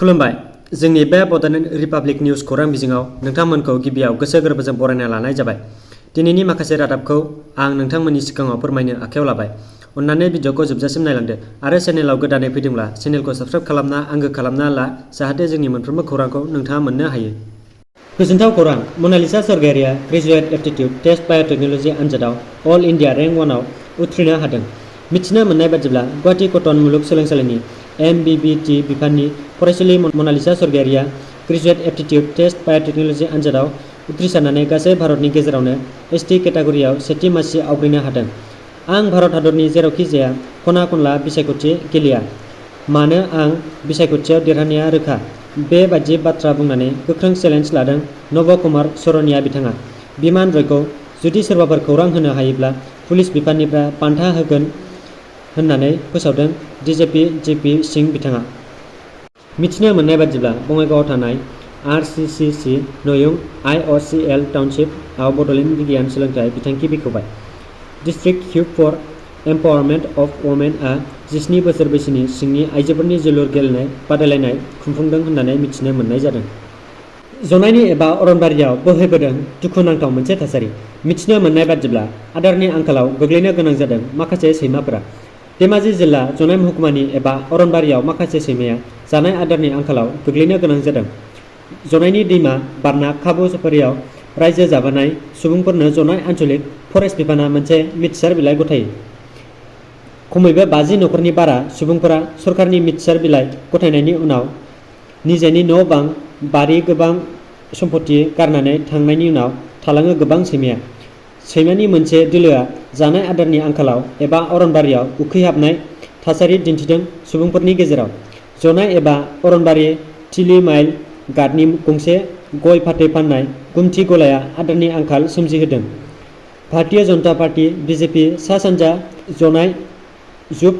खुलुमबाय जोंनि बे बड'लेण्ड रिपाब्लिक निउज खौरां बिजोङाव नोंथांमोनखौ गिबियाव गोसो गोरबोजों बरायना लानाय जाबाय। दिनैनि माखासे रादाबखौ आं नोंथांमोननि सिगाङाव फोरमायनो आखायाव लाबाय। अन्नानै भिडिअखौ जोबजासिम नायलांदो आरो चेनेलाव गोदानै फैदोंब्ला चेनेलखौ साबस्क्राइब खालामना आंगो खालामना ला जाहाथे जोंनि मोनफ्रोमबो खौरांखौ नोंथाङा मोननो हायो। गोजोनथाव खौरां मनालिसा सर्गयारिया ग्रेजुवेट एप्टिट्युड टेस्ट बाय'टेक्न'लजि आनजादाव अल इन्डिया रेंक 1आव उथ्रिनो हादों। मिथिनो मोननाय बादिब्ला गुवाहाटी कटन मुलुगसोलोंसालिनि MBBT बिफाननि फरायसुलि मनालिसा सर्गयारिया ग्रेजुवेट एप्टिट्युड टेस्ट बाय'टेक्न'लजि आनजादाव उथ्रिसारनानै गासै भारतनि गेजेरावनो ST केटेगरियाव सेथि मासि आवग्रिनो हादों। आं भारत हादरनि जेरावखि जाया खना खनला बिसायख'थि गेलेया मानो आं बिसायख'थियाव देरहानाया रोखा बेबादि बाथ्रा बुंनानै गोख्रों चेलेन्ज लादों नभ कुमार सरनिया बिथाङा। बिमान रयखौ जुदि सोरबाफोर खौरां होनो हायोब्ला पुलिस बिफाननिफ्राय बान्था होगोन होननानै फोसावदों DGP JP सिंह बिथाङा। मिथिनो मोननाय बादिब्ला बङाइगावआव थानाय RCCC नयुं IOCL टाउनशिपआव बड'लेण्ड बिगियान सोलोंथाइ बिथांखि बेखेवबाय। District hip four empowerment of वमेनआ 17 बोसोर बैसोनि सिंनि आइजोफोरनि जोलुर गेलेनाय बादायलायनाय खुंफुंदों होननानै मिथिनो मोननाय जादों। जनायनि एबा अरनबारियाव बोहैबोदों दुखुनांथाव मोनसे थासारि। मिथिनो मोननाय बादिब्ला आदारनि आंखालाव गोग्लैनो गोनां जादों माखासे सैमाफोरा। धेमाजि जिल्ला जनाय महकुमानि एबा अरनबारियाव माखासे सैमाया जानाय आदारनि आंखालाव गोग्लैनो गोनां जादों। जनायनि दैमा बारना खाबु सफारियाव रायजो जाबोनाय सुबुंफोरनो जनाय आन्चलिक फरेस्ट बिफाना मोनसे मिथिसार बिलाइ गथायो। खमैबो 50 नखरनि बारा सुबुंफोरा सरकारनि मिथिसार बिलाइ गथायनायनि उनाव निजेनि न' बां बारि गोबां सम्पति गारनानै थांनायनि उनाव थालाङो गोबां सैमाया। सैमानि मोनसे दोलोआ जानाय आदारनि आंखालाव एबा अरनबारियाव उखैहाबनाय थासारि दिन्थिदों सुबुंफोरनि गेजेराव। जनाय एबा अरनबारि थिलि माइल गार्डनि गंसे गय फाथै फाननाय गुमथि गलाया आदारनि आंखाल सोमजिहोदों। भारतीय जनता पार्टी BJP सा सानजा जनाय जुब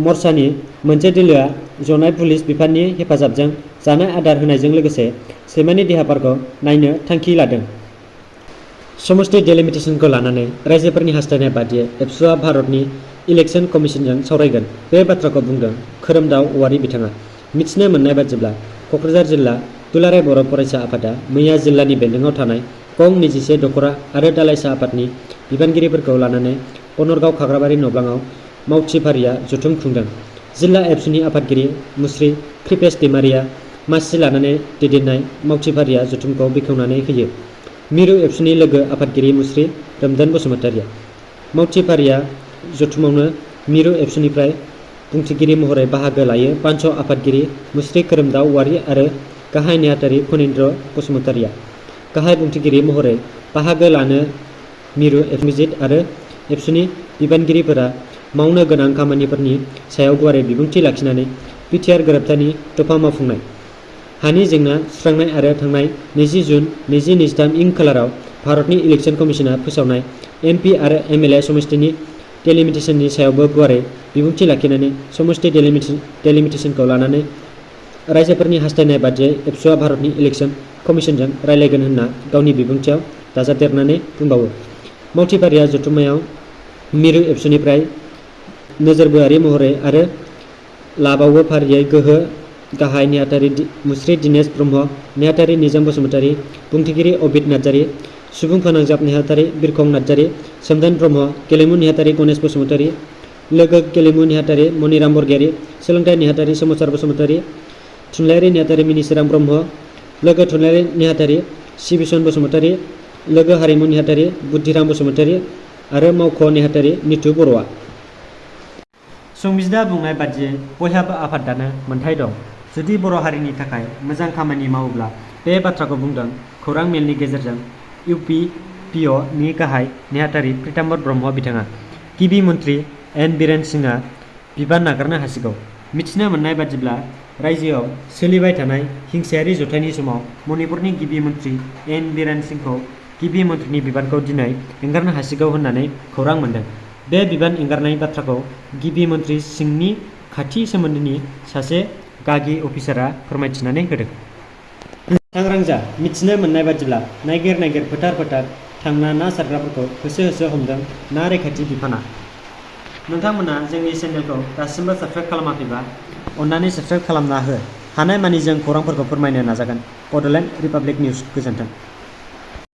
मर्चानि मोनसे दोलोआ जनाय पुलिस बिफाननि हेफाजाबजों जानाय आदार होनायजों लोगोसे सैमानि देहाफोरखौ नायनो थांखि लादों। समष्टि डेलिमिटेसनखौ लानानै रायजोफोरनि हास्थायनाय बादियै एबसुआ भारतनि इलेक्शन कमिसनजों सावरायगोन बे बाथ्राखौ बुंदों खोरोमदाव औवारी बिथाङा। मिथिनो मोननाय बादिब्ला क'क्राझार जिल्ला दुलाराय बर' फरायसा आफादा मैया जिल्लानि बेन्दोङाव थानाय गं 21 दख'रा आरो दालाइसा आफादनि बिबानगिरिफोरखौ लानानै बनरगाव खाग्राबारि नब्लाङाव मावथि फारिया जथुम खुंदों। जिल्ला एबसुनि आफादगिरि मुस्रि कृपेश दैमारिया मासि लानानै दैदेननाय मावथि फारिया जथुमखौ बेखेवनानै होयो। मिरु एबसुनि लोगो आफादगिरि मुस्रि रोमदोन बसुमतारिया। मावथि फारिया जथुमावनो मिरु एबसुनिफ्राय बुंथिगिरि महरै बाहागो लायो बानस' आफादगिरि मुस्रि खोरोमदाव औवारी आरो गाहाय नेहाथारि फणीन्द्र बसुमतारिया। गाहाय बुंथिगिरि महरै बाहागो लानो मिरु एबसुजित आरो एबसुनि बिबानगिरिफोरा मावनो गोनां खामानिफोरनि सायाव गुवारै बिबुंथि लाखिनानै बिटिआर गोरोबथानि दफा मावफुंनाय, हानि जेंना सुस्रांनाय आरो थांनाय 20 जुन 2023 इं खालाराव भारतनि इलेक्शन कमिसना फोसावनाय MP आरो MLA समष्टिनि डेलिमिटेसननि सायावबो गुवारै बिबुंथि लाखिनानै समष्टि डेलिमिटेसनखौ लानानै रायजोफोरनि हास्थायनाय बादियै एबसुआ भारतनि इलेक्शन कमिसनजों रायलायगोन होनना गावनि बिबुंथियाव दाजाबदेरनानै बुंबावो। मावथि फारिया जथुम्मायाव मिरु एबसुनिफ्राय नोजोरबोआरि महरै आरो लाबावो फारियै गोहो गाहाय नेहाथारि मुस्रि दिनेश ब्रह्म, नेहाथारि निजोम बसुमतारी, बुंथिगिरि अबिद नार्जारी, सुबुं फोनांजाब नेहाथारि बिरखं नार्जारी, सोमदोन ब्रह्म, गेलेमु नेहाथारि गणेश बसुमतारी, लोगो गेलेमु नेहाथारि मनिराम बरगयारी, सोलोंथाइ नेहाथारि सोमावसार बसुमतारी, थुनलाइयारि नेहाथारि मिनिसोरां ब्रह्म, लोगो थुनलाइयारि नेहाथारि सिबिसन बसुमतारी, लोगो हारिमु नेहाथारि बुद्धिराम बसुमतारी आरो मावख' नेहाथारि निथु बर'आ। संबिजिदा बुंनाय बादियै बयहाबो आफाद दानो मोन्थाय दं। जुदि बर' हारिनि थाखाय मोजां खामानि मावोब्ला बे बाथ्राखौ बुंदों खौरां मेलनि गेजेरजों UPPO नि गाहाय नेहाथारि प्रिताम्बर ब्रह्म बिथाङा। गिबि मन्थ्रि N बीरेन सिंहआ बिबान नागारनो हासिगौ। मिथिनो मोननाय बादिब्ला रायजोआव सोलिबाय थानाय हिंसायारि जथायनि समाव मणिपुरनि गिबि मन्थ्रि N बीरेन सिंहखौ गिबि मन्थ्रिनि बिबानखौ दिनै एंगारनो हासिगौ होननानै खौरां मोन्दों। बे बिबान एंगारनाय बाथ्राखौ गिबि मन्थ्रि सिंहनि खाथि सोमोन्दोनि सासे गागि अफिसारआ फोरमायथिनानै होदों। सांग्रां जा मिथिनो मोननाय बादिब्ला नागिर फोथार थांना ना सारग्राफोरखौ होसो होसो हमदों ना रैखाथि बिफाना। नोंथांमोना जोंनि चेनेलखौ दासिमबो साबस्क्राइब खालामाखैबा अन्नानै साबस्क्राइब खालामना हो हानायमानि जों खौरांफोरखौ फोरमायनो नाजागोन। Bodoland republic news. गोजोन्थों।